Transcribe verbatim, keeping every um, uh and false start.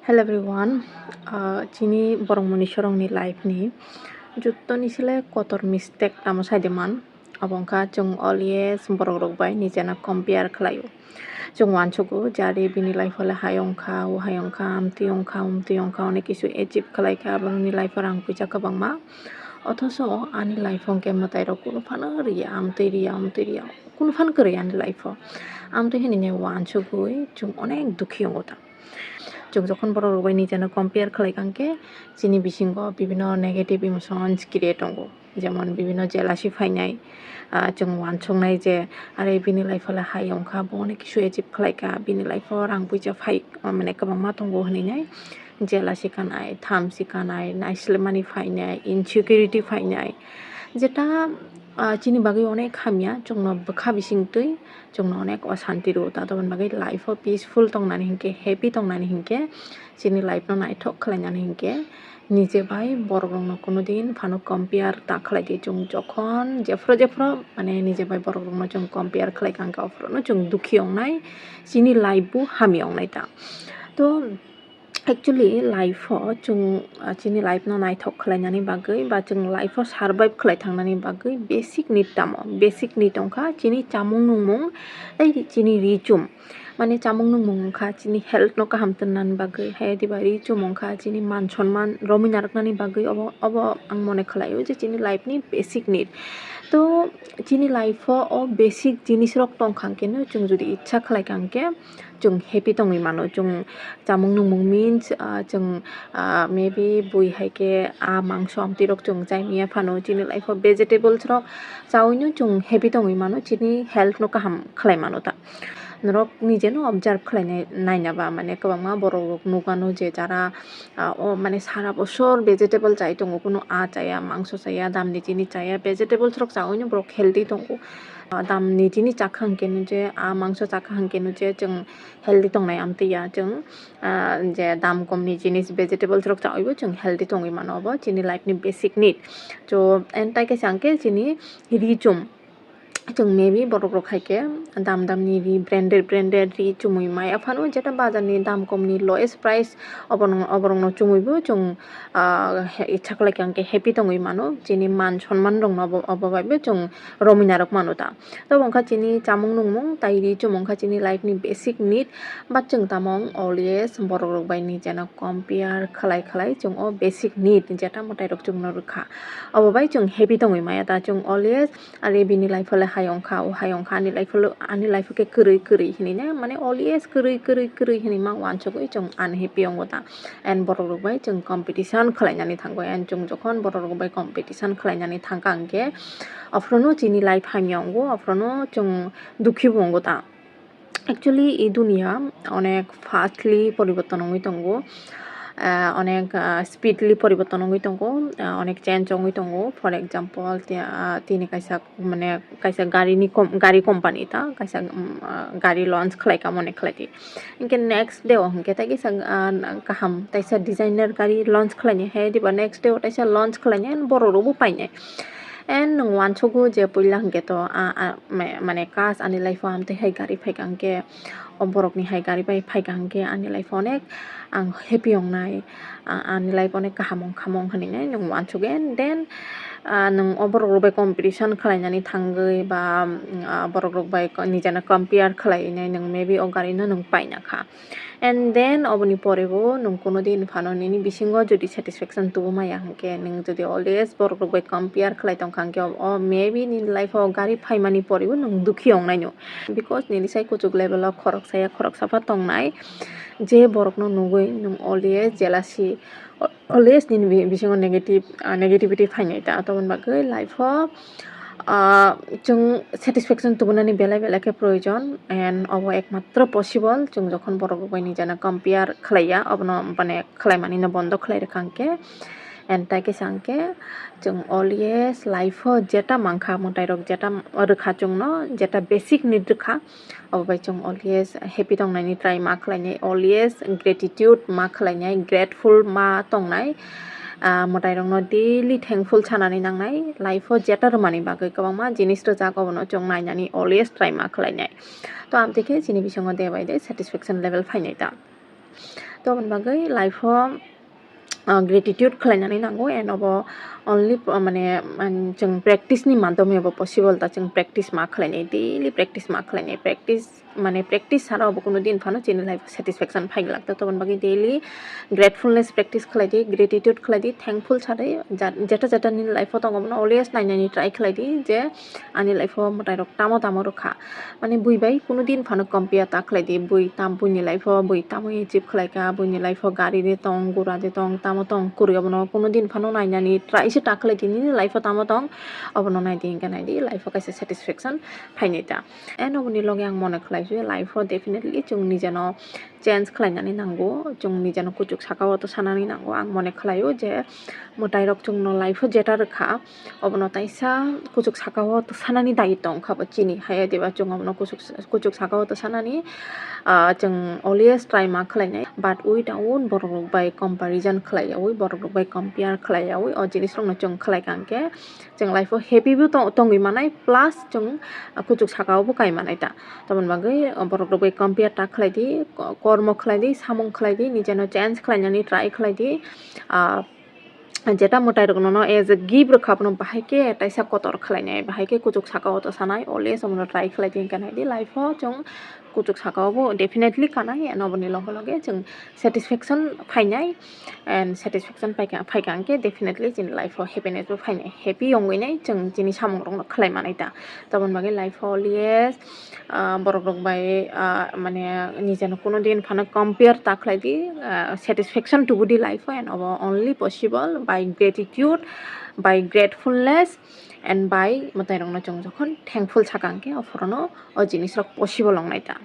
Hello everyone, ah, chini borok moni sorongni life ni jottoni sele kotor mistake tamo saide man, abo wngkha chwng always borok rok bai nijena compare khlaio. Chwng uansugo je are bini life o le hai wngkha, o hai wngkha, amtwi wngkha, umtwi wngkha, onek kisu achieve khlaikha, borokni life o rang puisa kwbangma, othoso ani life o hwnkhe mwtai rok kunu phano riya, amtwi riya, umtwi riya, kunu phano kwrwi ani life o. Amtwi hinwi uansugwi chwng onek dukhi wngo ta. Chwng jokhon borok rok bai nijeno compare khlai kha hwnkhe chini bisingo bibinno negative emotions create tongo, jemon bibinno jealousy phainai, ah, chwng uansuknai je are bini life o le hai wngkha, bo onek kisu achieve khlai kha, bini life o rang puisa phai, mane kwbangma tongo hinwi nai jealousy kanai, thamsi kanai, naislemani phainai, insecurity phainai, jeta, ah, chini bagwi onek hamya, chwngno bwkha bisingtwi chwngno onek osanti rwo ta. Aboni bagwi life o peaceful tongnani hinkhe, happy tongnani hinkhe chini life no naithok khlainani hinkhe nije bai borok rokno kunu din phano compare ta khlai di. Chwng jokhon jephru jephru mane nije bai borok rokno chwng compare khlai kha hwnkhe, aphuru no chwng dukhi wngnai, chini life bo hamya wngnai ta. To actually life o chwng, ah, chini life no naithok khlainani bagwi ba chwng life o survive khlai thangnani bagwi basic need tamo? Basic need wngkha chini chamung nungmung tei chini ri chum. Mane chamung nungmung wngkha chini health no kaham tonnani bagwi, hai diba ri chum wngkha chini man sonman romwi narwknani bagwi, obo, obo ang mone khlaio je chini life ni basic need. To chini life o o basic jinis rok tongkha hwnkhe no chwng jodi ichha khlai kha hwnkhe chwng happy tongwi mano. Chwng chamung nungmung means, ah, chwng, ah, maybe bui hai khe, ah, mangso amtwi rok chwng chai manya phano, chini life o vegetables rok chaui no chwng happy tongwi mano, chini health no kaham khlai mano ta. Norok nije no observe khlai nai, naina ba, mane kwbangma borok rok nukano je jara, ah, o mane sara bosor vegetable chai tongo, kunu ah chaya, mangso chaya, damni chini chaya, vegetables rok chaui no borok healthy tongo. Ah, damni chini chakha hwnkhe no je, ah, mangso chakha hwnkhe no je chwng healthy tongnai amtwi ya chwng, ah, je dam komni jinis vegetables rok chaui bo chwng healthy tongwi mano, obo chini life ni basic need. So, and tai kaisa hwnkhe chini ri chum. Chwng maybe borok rok hai khe dam damni ri, branded branded ri chumui maya phano, jeta bazar ni dam komni lowest price oborok, oborokno chumui bo chwng, ah, he-, ichha khlai kha hwnkhe happy tongwi mano, chini man sonman rokno obo, obo bai bo chwng romwi narwk mano ta. Tabuk wngkha chini chamung nungmung, tai ri chumung wngkha chini life ni basic need, but chwng tamo always borok rok bai nijeno compare khlai khlai chwng o basic need jeta mwtai rok chwngno rwkha, obo bai chwng happy tongwi maya ta. Chwng always are bini life o le hai wngkha, o hai wngkha, ani life o le, ani life o khe kwrwi kwrwi hinwi ne, mane always kwrwi kwrwi kwrwi hinwi ma uansugwi chwng unhappy wngo ta. And borok rok bai chwng competition khlainani thango, and chwng jokhon borok rok bai competition khlainani thangkha hwnkhe, aphuru no chini life hamya wngo, aphuru no chwng dukhi bo wngo ta. Actually, e duniya onek fastly poriborton wngwi tongo, ah, onek, ah, speedly poriborton wngwi tongo, ah, onek change wngwi tongo. For example, ti-, ah, tini kaisa, mane, kaisa gari ni kom-, gari company ta, kaisa, um, ah, gari launch khlai kha mone khlai di. Hinkhe next day o hinkhe tai kisa, ah, kaham taisa designer gari launch khlainai hai diba, next day o taisa launch khlainai, and borok rok bo painai. And nwng uansugo je puila hinkhe to, ah, ah, ma-, mane kas ani life o amtwi hai gari phaikha hinkhe, o borok ni hai gari bai phaikha hinkhe ani life o onek ang happy wngnai, ah, ani life onek kaham wngkha mung hinwi nwng uansugo. And then, ah, nwng o borok rok bai competition khlainani thangwi ba, mm, ah, borok rok bai ko-, nijano compare khlainai nwng maybe o gari no nwng paina kha. And then oboni pore bo nwng kuno din phano nini bisingo jodi satisfaction tubu maya hinkhe, nwng jodi always borok rok bai compare khlai tongkha hinkhe, o, o maybe nini life o gari phaimani pore bo nwng dukhi wngnai no. Because nini sai kuchuk level o khoroksa ya khoroksa pha tongnai, je borok no nugwi nwng always jealousy, always nini bi-, bisingo negative, ah, negativity phainai ta. Aboni bagwi life o, ah, chwng satisfaction tubunani belai belai khe proyojon, and obo ekmatro possible chwng jokhon borok rok bai nijano compare khlaiya, obono mane khlaimani no bondo khlai rwkha hinkhe. And tai kisa hinkhe chwng always life o jeta mankha, mwtai rok jeta rwkha chwngno, jeta basic need rwkha, obo bai chwng always happy tongnani try ma khlainai, always gratitude ma khlainai, grateful ma tongnai. Ah, mwtai rokno daily thankful sanani nangnai, life o jeta rwmani bagwi kwbangma jinis rwjak, obono chwng nainani always try ma khlainai. To amtwi khe chini bisingo day by day satisfaction level phainai ta. Toboni bagwi life o, ah, gratitude khlainani nango, and obo only, ah, mane, man, chwng practice ni madhyome bo possible ta, chwng practice ma khlainai, daily practice ma khlainai, practice, mane, practice sara obo kuno din phano chini life o satisfaction phai glak ta. Toboni bagwi daily gratefulness practice khlai di, gratitude khlai di, thankful sa di, ja-, jeta jeta nini life o tongo, bono always nainani try khlai di je ani life o mwtai rok tamo tamo rwkha. Mane bui bai kuno din phano compare ta khlai di, bui tam, buini life o bui tamo achieve khlai kha, buini life o gari de tong, gura de tong, tamo tong, kwrwi, obono kuno din phano nainani try se ta khlai di, nini life o tamo tong, obono nai di, hinkhe nai di, life o kaisa satisfaction phainai ta. And oboni loge ang mone khlai se life o definitely chwng nijeno change khlainani nango, chwng nijeno kuchuk saka o to sanani nango. Ang mone khlaio je mwtai rok chwngno life o jeta rwkha, obono taisa kuchuk saka o to sanani dayitto wngkha bo chini, hai diba chwng obono kuchuk, kuchuk saka o to sanani, ah, chwng always try ma khlainai, but without borok rok bai comparison khlaiyawi, borok rok bai compare khlaiyawi, o jinis rokno chwng khlai kha hwnkhe chwng life o happy bo tong-, tongwi manai, plus chwng, ah, kuchuk saka o bo kai manai ta. Toboni bagwi, ah, borok rok bai compare ta khlai di, ko-, kormo khlai di, samung khlai di, nijeno change khlainani try khlai di, ah, jeta mwtai rok nono as a gift rwkha, bono bahai khe taisa kotor khlainai, bahai khe kuchuk saka o to sanai, always omono try khlai di, hinkhe nai di life o chwng kuchuk saka o bo definitely kanai, and oboni loge loge chwng satisfaction phainai, and satisfaction phaikha, phaikha hwnkhe definitely chini life o happiness bo phainai, happy wngwi nai chwng chini samung rokno khlai manai ta. Toboni bagwi life o always, ah, borok rok bai, ah, mane nijeno kuno din phano compare ta khlai di, ah, satisfaction tubu di life o, and obo only possible by gratitude, by gratefulness, and by mwtai rokno chwng jokhon thankful saka hwnkhe, ophorono o jinis rok possible wngnai ta.